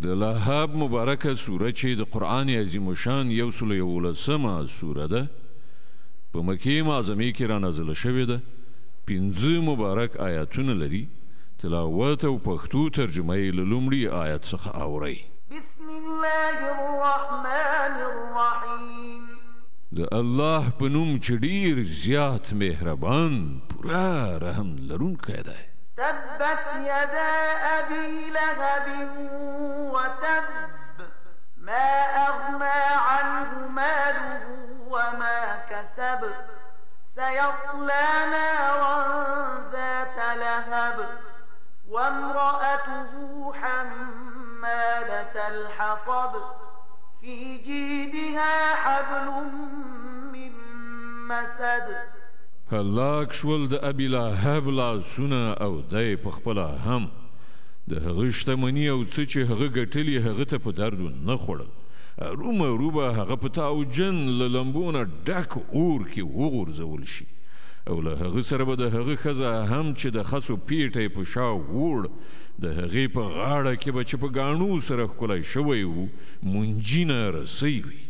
د لهب مبارکه سوره چې د قرآن عظیم الشان 111مه سوره ده، په مکې معظمې کې را نازله شوې ده. 5 مبارک آیاتونه لري. تلاوت او پښتو ترجمه یې له لومړي آیت څخه اورئ. بسم الله الرحمن الرحیم. د الله په نوم چې ډیر زیات مهربان، پوره رحم لرونکی دی. تبت يدا أبي لهب وتب، ما أغنى عنه ماله وما كسب، سيصلى نارا ذات لهب، وامرأته حمالة الحطب، في جيدها حبل من مسد. هلاک شول د ابي لهب لاسونه او دی په خپله هم. د هغه شتمني او څه چې هغه ګټلي هغه ته په درد نه خوړل. ارومرو به هغه په تاوجن له لمبو نه ډک اور کې وغورځول شي، او له هغه سره به د هغه ښځه هم چې د خسو پیټی په شا ووړ، د هغې په غاړه کې به چې په ګاڼو سره ښکلی شوی و، منجینه رسۍ وي.